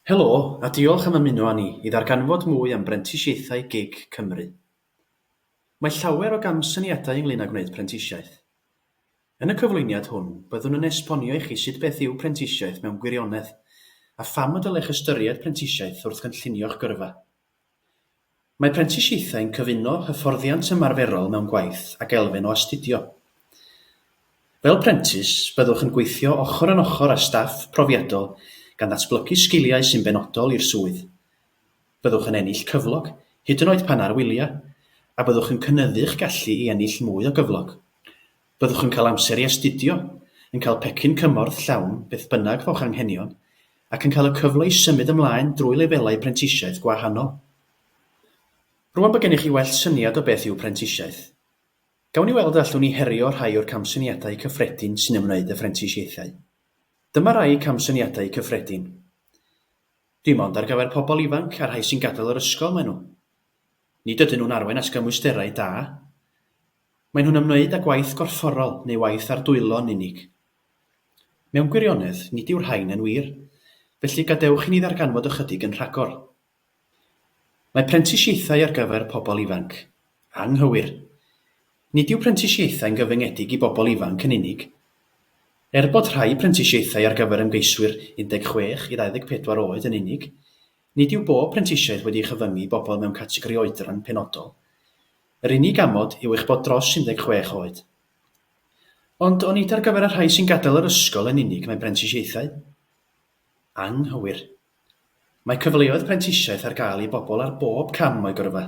Helo, a diolch am ymuno â ni i ddarganfod mwy am brentisiaethau gig Cymru. Mae llawer o gamsyniadau ynglŷn â gwneud prentisiaeth. Yn y cyflwyniad hwn, byddwn yn esbonio i chi sut beth yw prentisiaeth mewn gwirionedd, a pham y dylech ystyried prentisiaeth wrth gynllunio'ch gyrfa. Mae prentisiaethau'n cyfuno hyfforddiant ymarferol mewn gwaith ag elfen o astudio. Fel prentis, byddwch yn gweithio ochr yn ochr â staff profiadol gan ddatblygu sgiliau sy'n benodol i'r swydd. Byddwch yn ennill cyflog, hyd yn oed pan ar wyliau, a byddwch yn cynyddu'ch gallu i ennill mwy o gyflog. Byddwch yn cael amser i astudio, yn cael pecyn cymorth llawn beth bynnag fo'ch anghenion, ac yn cael y cyfle i symud ymlaen drwy lefelau prentisiaeth gwahanol. Rŵan bod gennych chi well syniad o beth yw prentisiaeth, gawn ni weld a allwn ni herio rhai o'r camsyniadau cyffredin sy'n ymwneud â phrentisiaethau. Dyma rai camsyniadau cyffredin. Dim ond ar gyfer pobl ifanc a rhai sy'n gadael yr ysgol maen nhw. Nid ydyn nhw'n arwain at gymwysterau da. Maen nhw'n ymwneud â gwaith gorfforol neu waith â'r dwylo yn unig. Mewn gwirionedd, nid yw'r rhain yn wir, felly gadewch i ni ddarganfod ychydig yn rhagor. Mae prentisiaethau ar gyfer pobl ifanc. Anghywir. Nid yw prentisiaethau'n gyfyngedig i bobl ifanc yn unig. Er bod rhai prentisiaethau ar gyfer ymgeiswyr 16 i 24 oed yn unig, nid yw bob prentisiaeth wedi'i chyfyngu i bobl mewn categori oedran penodol. Yr unig amod yw eich bod dros 16 oed. Ond onid ar gyfer y rhai sy'n gadael yr ysgol yn unig mae prentisiaethau? Anghywir. Mae cyfleoedd prentisiaeth ar gael i bobl ar bob cam o'u gyrfa.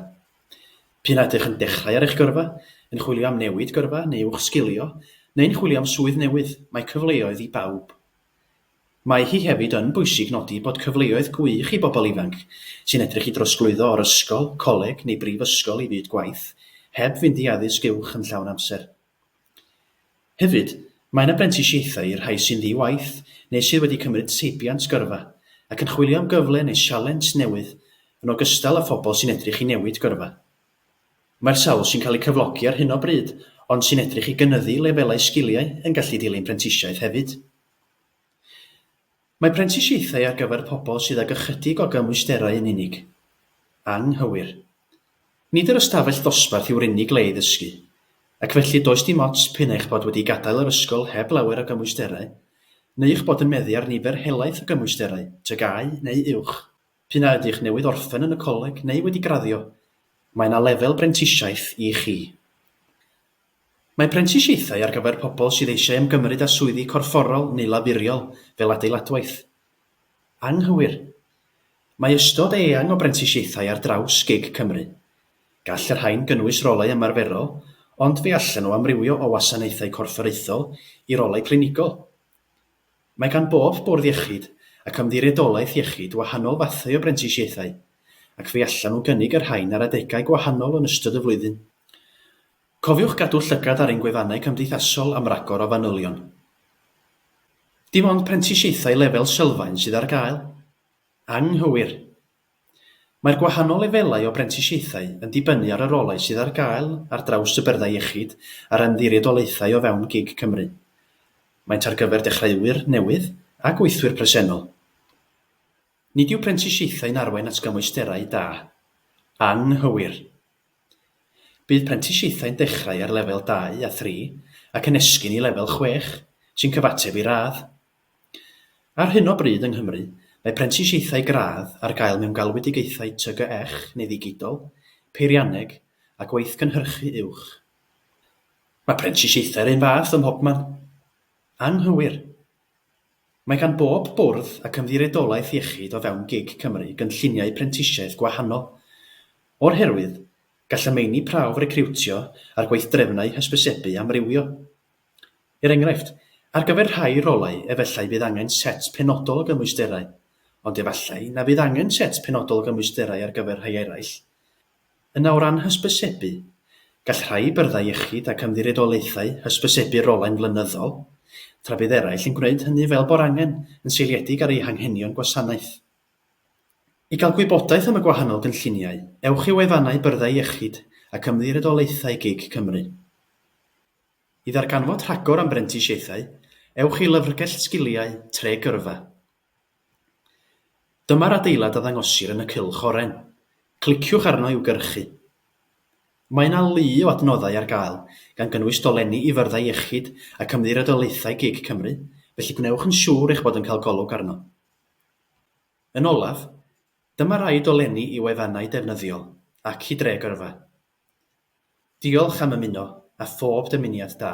P'un a ydych yn dechrau ar eich gyrfa, yn chwilio am newid gyrfa neu uwchsgilio, neu'n chwilio am swydd newydd, mae cyfleoedd i bawb. Mae hi hefyd yn bwysig nodi bod cyfleoedd gwych i bobl ifanc sy'n edrych i drosglwyddo o'r ysgol, coleg neu brifysgol i fyd gwaith, heb fynd i addysg uwch yn llawn amser. Hefyd, mae yna brentisiaethau i'r rhai sy'n ddi-waith neu sydd wedi cymryd seibiant gyrfa ac yn chwilio am gyfle neu sialens newydd, yn ogystal â phobl sy'n edrych i newid gyrfa. Mae'r sawl sy'n cael eu cyflogi ar hyn o bryd ond sy'n edrych i gynyddu lefelau sgiliau yn gallu dilyn prentisiaeth hefyd. Mae prentisiaethau ar gyfer pobl sydd ag ychydig o gymwysterau yn unig. Anghywir. Nid yr ystafell ddosbarth yw'r unig le i ddysgu, ac felly does dim ots p'un eich bod wedi gadael yr ysgol heb lawer o gymwysterau, neu eich bod yn meddu ar nifer helaeth o gymwysterau, TGAU neu uwch. P'un a ydych newydd orffen yn y coleg neu wedi graddio, mae yna lefel brentisiaeth i chi. Mae prentisiaethau ar gyfer pobl sydd eisiau ymgymryd â swyddi corfforol neu lafuriol fel adeiladwaith. Anghywir. Mae ystod eang o brentisiaethau ar draws gig Cymru. Gall y rhain gynnwys rolau ymarferol, ond fe allan nhw amrywio o wasanaethau corfforaethol i rolau clinigol. Mae gan bob bwrdd iechyd ac ymddiriedolaeth iechyd wahanol fathau o brentisiaethau, ac fe allan nhw gynnig y rhain ar adegau gwahanol yn ystod y flwyddyn. Cofiwch gadw llygad ar ein gwefannau cymdeithasol am ragor o fanylion. Dim ond prentisiaethau lefel sylfaen sydd ar gael. Anghywir. Mae'r gwahanol lefelau o brentisiaethau yn dibynnu ar y rolau sydd ar gael ar draws y byrddau iechyd a'r ymddiriedolaethau o fewn gig Cymru. Maent ar gyfer dechreuwyr newydd a gweithwyr presennol. Nid yw prentisiaethau'n arwain at gymwysterau da. Anghywir. Bydd prentisiaethau'n dechrau ar lefel dau a thri ac yn esgyn i lefel chwech, sy'n cyfateb i radd. Ar hyn o bryd yng Nghymru, mae prentisiaethau gradd ar gael mewn galwedigaethau TGEch neu ddigidol, peirianneg a gweithgynhyrchu uwch. Mae prentisiaethau'r un fath ym mhobman. Anghywir. Mae gan bob bwrdd ac ymddiriedolaeth iechyd o fewn gig Cymru gynlluniau prentisiaeth gwahanol. O'r herwydd, gall y meini prawf recriwtio a'r gweithdrefnau hysbysebu amrywio. Er enghraifft, ar gyfer rhai rolau efallai bydd angen set penodol o gymwysterau, ond efallai na fydd angen set penodol o gymwysterau ar gyfer rhai eraill. Yna o ran hysbysebu, gall rhai byrddau iechyd ac ymddiriedolaethau hysbysebu rolau'n flynyddol, tra bydd eraill yn gwneud hynny fel bo'r angen, yn seiliedig ar eu hanghenion gwasanaeth. I gael gwybodaeth am y gwahanol gynlluniau, ewch i wefannau byrddau iechyd ac ymddiriedolaethau gig Cymru. I ddarganfod rhagor am brentisiaethau, ewch i Lyfrgell Sgiliau Tre Gyrfa. Dyma'r adeilad a ddangosir yn y cylch oren. Cliciwch arno i'w gyrchu. Mae yna lu o adnoddau ar gael, gan gynnwys dolenni i fyrddau iechyd ac ymddiriedolaethau gig Cymru, felly gwnewch yn siŵr eich bod yn cael golwg arno. Yn olaf, dyma rai dolenni i wefannau defnyddiol, ac i Dre Gyrfa. Diolch am ymuno, a phob dymuniad da.